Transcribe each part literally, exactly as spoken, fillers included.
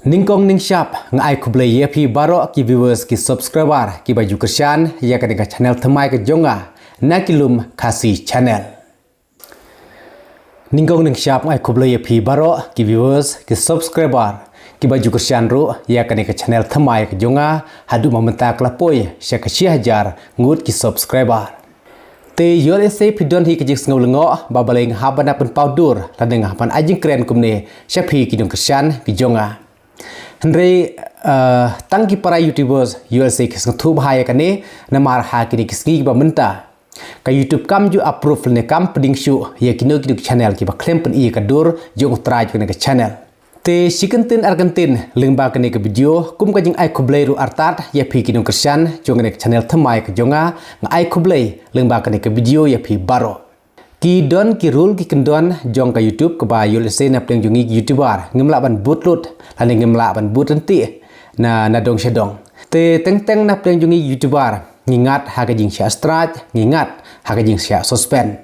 Nyngkong nyngshap nga ai khublei ïa phi baroh ki viewers, ki subscriber kiba ju kyrshan ïa kane ka channel thymmai ka jong nga, Na Ki Lum Khasi Channel. Nyngkong nyngshap nga ai khublei ïa phi baroh ki viewers, ki subscriber kiba ju kyrshan ruh ïa kane ka channel thymmai ka jong nga, haduh ma mynta ka la poi sha ka shi hajar ngut ki subscriber. Te ïoh lehse phi don hi ka jingsngew lyngngoh ba balei nga hap ban ap ban pawdur lane nga hap ban ai jingkren kumne sha phi ki nongkyrshan ki jong nga. Hynrei, eh, tang ki para YouTubers ïoh lehse ki sngewthuh bha ïa kane, namar ha kine ki sngi kiba mynta ka YouTube kam ju approve lane kam pdiang shuh ïa kino kino ki channel kiba khlem pyni ïa ka dur jong U Trai jong kane ka channel. Te shi kyntien ar kyntien lyngba kane ka video, kum ka jingai khublei ruh artat ïa phi ki nongkyrshan jong kane ka channel thymmai ka jong nga, nga ai khublei lyngba kane ka video ïa phi baroh. Ki don ki rule ki kyndon jong ka YouTube kaba ïoh lehse na pdeng jong ngi ki YouTuber ngim lah ban bud lut lane ngim lah ban bud ryntih na, na dong sha dong. Te teng teng na pdeng jong ngi YouTuber ngi ngat ha ka jingshah strike, ngi ngat ha ka jingshah suspend.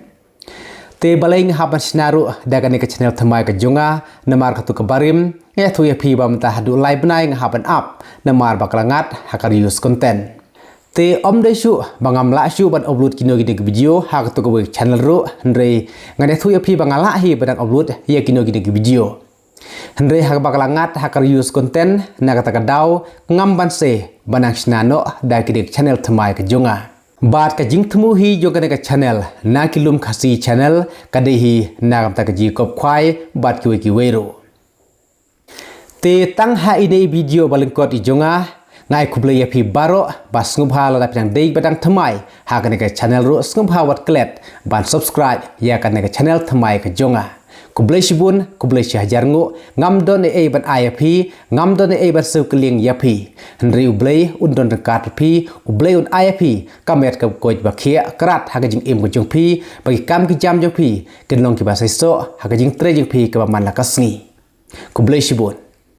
Te balei nga hap ban shna ruh da kane ka channel thymmai ka jong nga, namar katto ka barim nga ïathuh ïa phi ba mynta haduh lai bnai nga hap ban ap namar ba ka la ngat ha ka reuse content. Te ym dei shuh ba ngam lah shuh ban upload kino kino ki video ha katto kawei ka channel ruh, hynrei ngan ïathuh ïa phi ba nga lah hi ban dang upload ïa kino kino ki video. Hynrei haba ka la ngat ha ka reuse content, na kata ka daw ngam banse ban nang shna noh da kine ki channel thymmai ka jong nga. Bad ka jingthmu hi jong kane ka channel, Na Ki Lum Khasi Channel, ka dei hi na ka bynta ka jingïakop khwai bad kiwei kiwei ruh. Te tang ha ine i video ba lyngkot i jong nga, nga ai khublei ïa phi baroh ba sngewbha lada phi dang dei ba dang thymmai ha kane ka channel ruh, sngewbha wat klet ban subscribe ïa kane ka channel thymmai ka jong nga. Khublei shibun, khublei shi hajar nguh. Ngam don ei ei ban ai ïa phi, ngam don ei ei ban siew kylliang ïa phi. Hynrei U Blei un don ryngkat bad phi, U Blei un ai ïa phi ka met ka koit ba khiah, krat ha ka jingim ka jong phi, ba ki kam ki jam jong phi kin long kiba seisoh ha ka jingtrei jong phi kaba man la ka sngi. Khublei shibun.